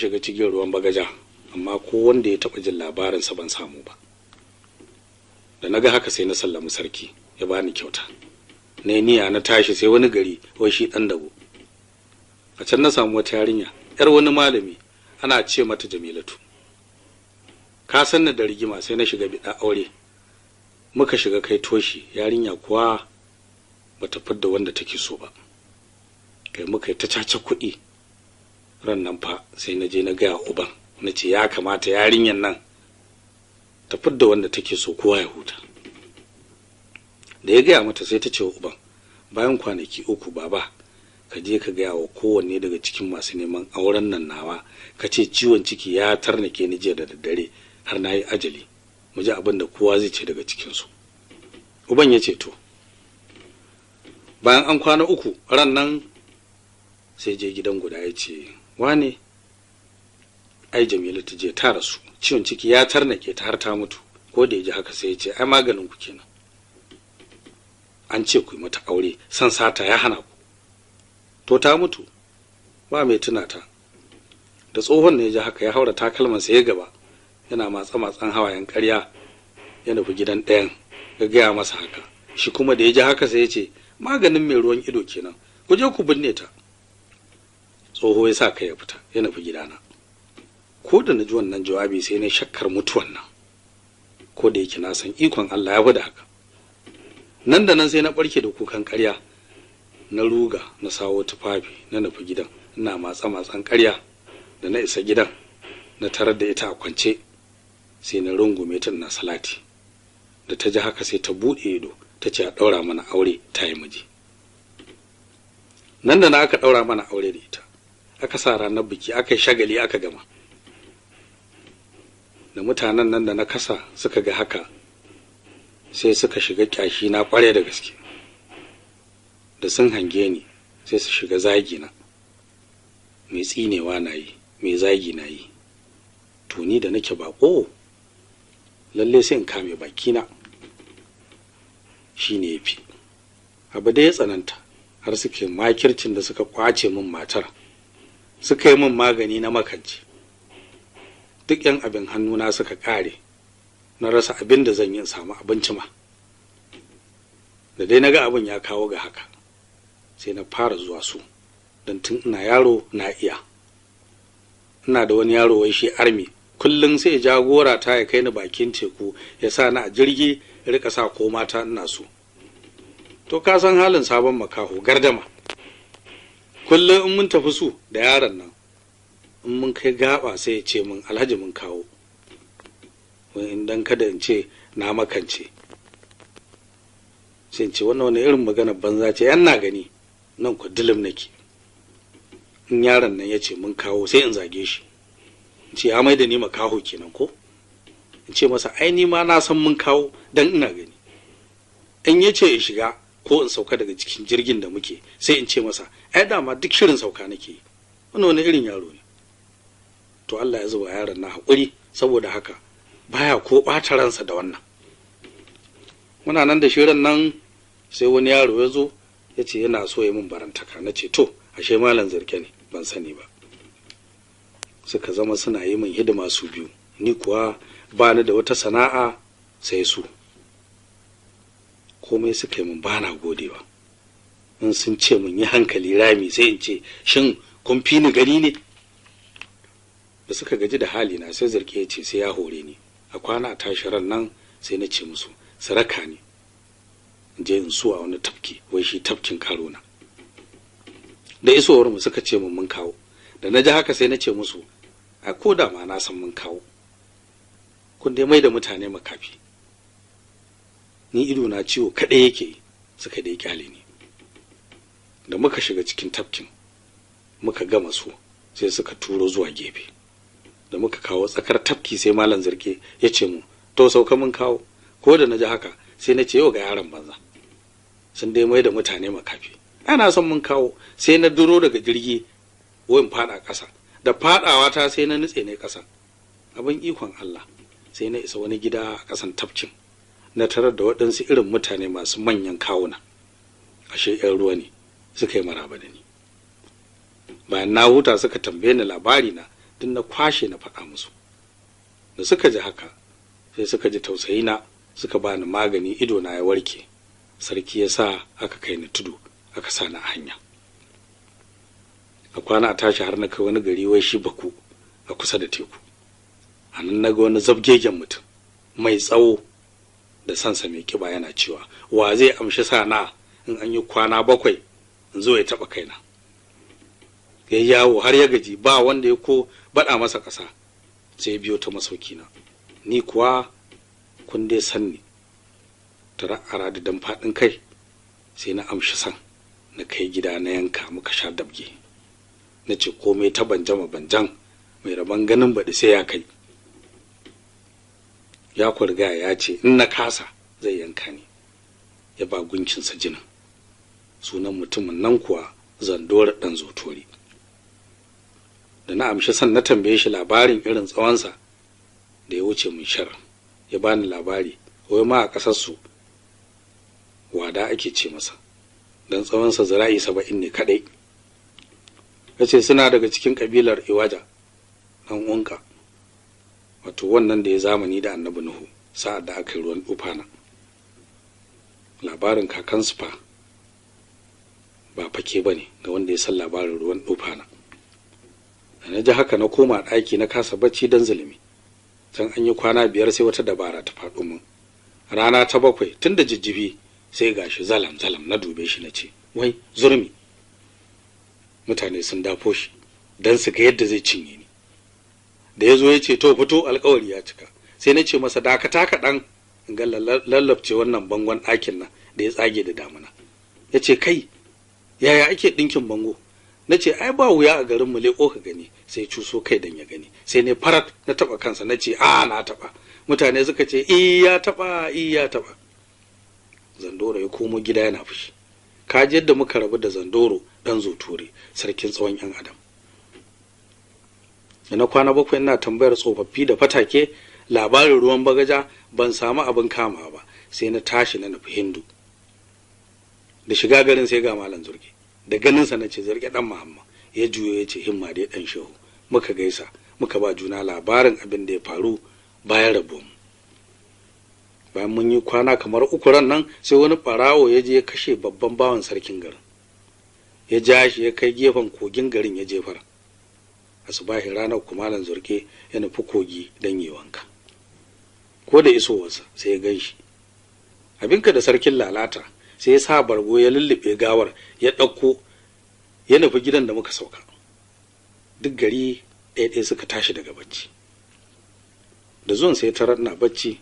shiga cikin ruwan bagaja, amma ko wanda ya taɓa jin labarinsa ban samu ba. Da na ga haka sai na sallami sarki ya bani kyauta. Na niyya na tashi sai wani gari wai shi ɗan dago. A can na samu wata yarinya yar wani malami, ana ce mata Jamilatu. Ka san da rigima, sai na shiga biɗa aure. Muka shiga kai toshi, yarinya kuwa bata fidda wanda take so ba. Kai muka yi ta caca kuɗi. Ran nan fa sai na je na gaya uban, na ce ya kamata yarinyan nan ta fidda wanda take so kowa ya huta. Da ya gaya mata sai ta ce wa uban, bayan kwanaki 3 baba, ka je ka gaya wa kowanne daga cikin masu neman auren nan nawa, ka ce ciwon ciki ya tarnake ni jiya da daddare har na yi ajali, mu ji abin da kowa zai ce daga cikinsu. Uban ya ce to. Bayan an kwana 3 ran nan sai je gidan guda ya ce, wane, ai Jamilu ta je ta rasu, ciwon ciki ya tarnake ta har ta mutu. Ko da ya ji haka sai ya ce, ai maganin ku kenan, an ce ku yi mata aure, san sata ya hana ku, to ta mutu ba mai tuna ta. Da tsohon ne ya ji haka ya haura takalmansa ya gaba, yana matsa matsan hawayen ƙarya, ya nufi gidan ɗayan ya gaya masa haka. Shi kuma da ya ji haka sai ya ce, maganin mai ruwan ido kenan, ku je ku binne ta. Tsoho ya sa kai ya fita ya nufi gidana. Ko da na ji wannan jawabi sai na shakkar mutuwan nan, ko da yake na san ikon Allah ya fi da haka. Nan da nan sai na barke da kukan ƙarya, na ruga na sawo tufafi na nufi gidan, ina matsa matsan ƙarya. Da na isa gidan na tarar da ita a kwance, sai na rungume ta ina salati. Da ta ji haka sai ta buɗe ido ta ce a ɗaura mana aure, ta yi miji. Nan da na aka ɗaura mana aure da ita, aka sa ranar biki, aka yi shagali, aka gama. Da mutanen nan da na kasa suka ga haka sai suka shiga kyashi na kware da gaske. Da sun hange ni sai su shiga zagi na, mai tsinewa na yi, mai zagi na yi. To ni da nake bako, lalle sai in kame bakina, shine yafi. Abu da ya tsananta har suke makircin da suka kwace min matar, suka yi min magani na makance. Duk yan abin hannuna suka kare, na rasa abin da zan yi in samu abinci ma. Da dai naga abin ya kawo ga haka, sai na fara zuwa su, don tun ina yaro na iya. Ina da wani yaro wai shi army, kullum sai jagora ta ya kai ni bakin teku, ya sa ni a jirgi, ya rika sa ko mata ina so. To ka san halin sabon makaho, gardama. Kullum in mun tafi su da yaron nan, in mun kai gaba sai ya ce mun, alhaji mun kawo. Wai in dan kada in ce na makance, sai in ce wannan wani irin magana banza ce, yan na gani nan ku dilim nake. In yaron nan ya ce mun kawo sai in zage shi, in ce ya mai da ni makaho kenan ko? In ce masa ai ni ma na san mun kawo dan ina gani. In ya ce in shiga ko in sauka daga cikin jirgin da muke, sai in ce masa ai dama duk shirin sauka nake. Wannan wani irin yaro ne. To Allah ya zuba yaron na hakuri, saboda haka baya ko ɓata ransa da wannan. Muna nan da shirin nan sai wani yaro ya zo ya ce yana so ya min barantaka. Na ce to ashe malam zarge ne, ban sani ba. Suka zama suna yi min hidima su biyu, ni kuwa ba ni da wata sana'a sai su. Komai suka yi min ba na godewa. In sun ce mun yi hankali rami sai in ce shin kun fi ni gani ne? Da suka gaji da halina sai zarge ya ce sai ya hore ni. A kwana a tashi ran nan sai na ce musu su raka ni in je in suwa wani tafki, wai shi tafkin karona. Da isowar mu suka ce mun kawo. Da na ji haka sai na ce musu a ko da ma na san mun kawo, kun dai mai da mutane makafi, ni ido na ciwo kaɗai yake. Suka dai kyale ni. Da muka shiga cikin tafkin muka gama su sai suka turo zuwa gefe. Da muka kawo tsakar tafki sai malam zirke ya ce mu to sauka mun kawo. Ko da na ji haka sai na ce yau ga yaron banza, sun dai mai da mutane makafi, ana son mun kawo. Sai na duro daga jirgi wayin fada ƙasa, da fadawa ta sai na nutse ne ƙasa. Abin ikon Allah sai na isa wani gida a ƙasan tafkin, na tarar da waɗansu irin mutane masu manyan kawuna, ashe ƴan ruwa ne, suka yi maraba da ni. Bayan na huta suka tambaye ni labari na, Duk na kwashe na faɗa musu. Da suka ji haka sai suka ji tausayi na, suka bani magani, ido na ya warke. Sarki ya sa aka kai ni tudu, aka sa ni a hanya. A kwana a tashi har na kai wani gari wai shi Baku a kusa da teku. A nan na ga wani zabgegen mutum mai tsawo da sansa mai kiba yana cewa, wa zai amshi sana in an yi kwana 7 in zo ya taɓa kaina. Ya yawo har ya gaji, ba wanda ya ko baɗa masa ƙasa, sai biyo ta masauki na. Ni kuwa kun dai san ni, tara aradi dan faɗin kai, sai na amshi san na kai gida na yanka muka sha dabge. Na ce komai ta banjama banjan, mai rabon ganin baɗi sai ya kai. Ya kurga ya ce in na kasa zai yanka ni, ya ba gunkinsa jinin. Sunan mutumin nan kuwa Zandora ɗan Zotori. Da na amshi san na tambaye shi labarin irin tsawonsa da ya wuce mun shar, ya bani labari wai ma a ƙasar su wada ake ce masa, dan tsawonsa zira'i 70 ne kadai. Yace suna daga cikin kabilar Iwaja dan Unka, wato wannan da ya zamani da Annabi Nuhu sa'ad da aka yi ruwan tufana. Labarin kakansu fa ba fake bane ga wanda ya san labarin ruwan tufana. Da na ji haka na koma ɗaki na kasa bacci dan zulumi. Can an yi kwana 5 sai wata dabara ta faɗo min. Rana ta 7 tun da jijjifi sai gashi zalam zalam, na dube shi na ce wai zurmi. Mutane sun dafo shi dan su ga yadda zai cinye ni. Da ya zo ya ce to fito, alƙawari ya cika. Sai na ce masa dakata kaɗan in ga lallabce wannan bangon ɗakin nan da ya tsage da damuna. Ya ce kai, yaya ake ɗinkin bango? Na ce ai ba wuya a garin mu, leƙo ka gani. Sai cuso kai dan ya gani. Sai ne farat na taɓa kansa, na ce a na taɓa. Mutane suka ce i ya taɓa, i ya taɓa. Zandoro ya komo gida yana fushi. Ka ji yadda muka rabu da Zandoro ɗan Zoture, sarkin tsawon 'yan adam. Da na kwana 7 ina tambayar tsofaffi da fatake labarin ruwan bagaja, ban samu abin kama ba. Sai na tashi na nufi Hindu. Da shiga garin sai ga Malam Zurge. Da ganinsa na ce Zurge dan Muhammad. Ya juyo ya ce himma dai dan shehu. Muka gaisa, muka ba juna labarin abin da ya faru bayan rabuwa. Bayan mun yi kwana kamar 3 ran nan, sai wani barawo ya je ya kashe babban bawan sarkin garin. Ya ja shi ya kai gefen kogin garin ya jefar. Asubahi ranar kuma Malam Zurge ya nufi kogi don yi wanka. Ko da isowarsa sai ya gan shi. Abinka da sarkin lalata, sai ya sa bargo ya lullube gawar, ya ɗauko ya nufi gidan da muka sauka. Duk gari ɗaya-ɗaya suka tashi daga bacci. Da zuwan sai tarar na bacci,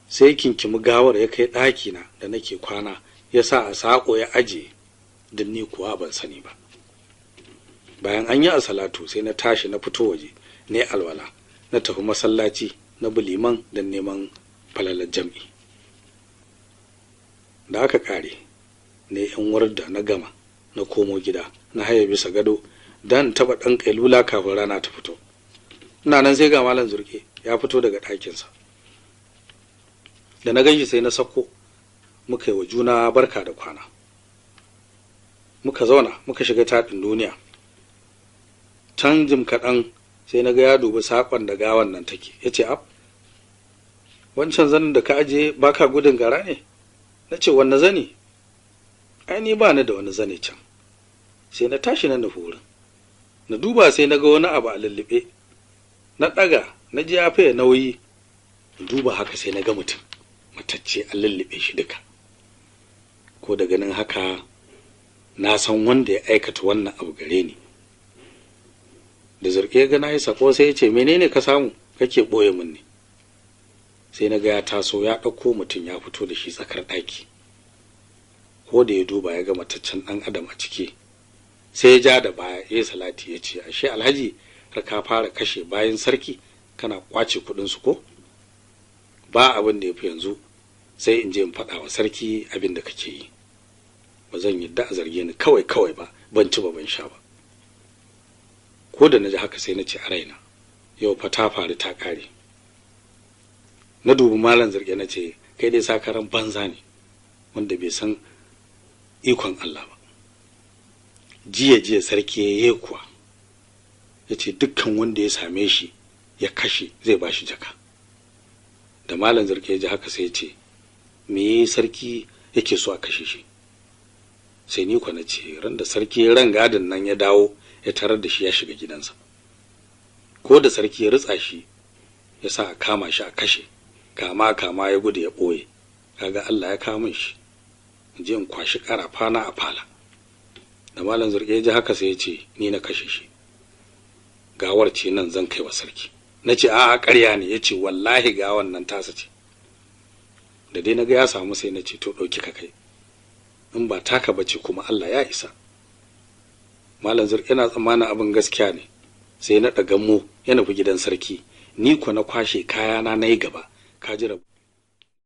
sai ya kinkimi gawar ya kai ɗakina da nake kwana, ya sa a saƙo ya aje, don ni kuwa ban sani ba. Bayan an yi asalatu sai na tashi na fito waje, na alwala, na tafi masallaci, na bi liman don neman falalar jam'i. Da aka kare, ne yan warda na gama, na komo gida, na haye bisa gado don taɓa ɗan kailula kafin rana ta fito. Ina nan sai ga Malam Zurke ya fito daga ɗakinsa. Da na ganshi sai na sako, muka yi wa juna barka da kwana. Muka zauna, muka shiga taɗin duniya. Can jim kaɗan sai na ga ya dubi saƙon da gawan nan take. Ya ce, ab, wancan zanin da ka ajiye baka gudun gara ne? Na ce, wanne zani? Ai ni ba ni da wani zane can. Sai na tashi na nufi wurin. Na duba sai na ga wani abu a lullube. Na ɗaga, na ji ya faye nauyi. Na duba haka sai na ga mutum matacce an lullube shi duka. Ko da ganin haka na san wanda ya aikata wannan abu gare ni. Da Zurke ga na yi sako sai ya ce menene ka samu kake boye mun ne? Sai na ga ya taso ya ɗauko mutum ya fito da shi tsakar ɗaki. Ko da ya duba ya ga mataccen ɗan adam a ciki, sai ya ja da baya ya salati ya ce ashe alhaji har ka fara kashe bayan sarki kana kwace kuɗin su ko? Ba abin da ya fi yanzu sai in je in faɗa wa sarki abin da kake yi. Ba zan yadda a zarge ni kawai kawai ba, ban ci ba ban sha ba. Ko da na ji haka sai na ce a raina yau fa ta faru ta ƙare. Na dubi Malam Zurge na ce kai dai sakaran banza ne wanda bai san ikon Allah ba. Jiya jiya sarki ya yi kuwa Ya ce dukkan wanda ya same shi ya kashe zai ba shi jaka. Da malam Zirke ya ji haka sai ya ce, me sarki yake so a kashe shi? Sai ni kwa na ce ran da sarki ran gadin nan ya dawo ya tarar da shi ya shiga gidansa. Ko da sarki ya ritsa shi ya sa a kama shi a kashe, kama kama ya gudu ya ɓoye. Kaga Allah ya kawo min shi, in je in kwashi ƙarafa na a fala. Da malam Zirke ya ji haka sai ya ce ni na kashe shi, gawar ce nan zan kai wa sarki. Na ce a'a ƙarya ne. Ya ce wallahi gawan nan tasa ce. Da dai na ga ya samu sai na ce to ɗauki ka kai, in ba taka bace kuma Allah ya isa. Malam Zirke yana tsammanin abin gaskiya ne, sai na ɗaga mu ya nufi gidan sarki. Ni ko na kwashe kayana na yi gaba. Ka ji rabu.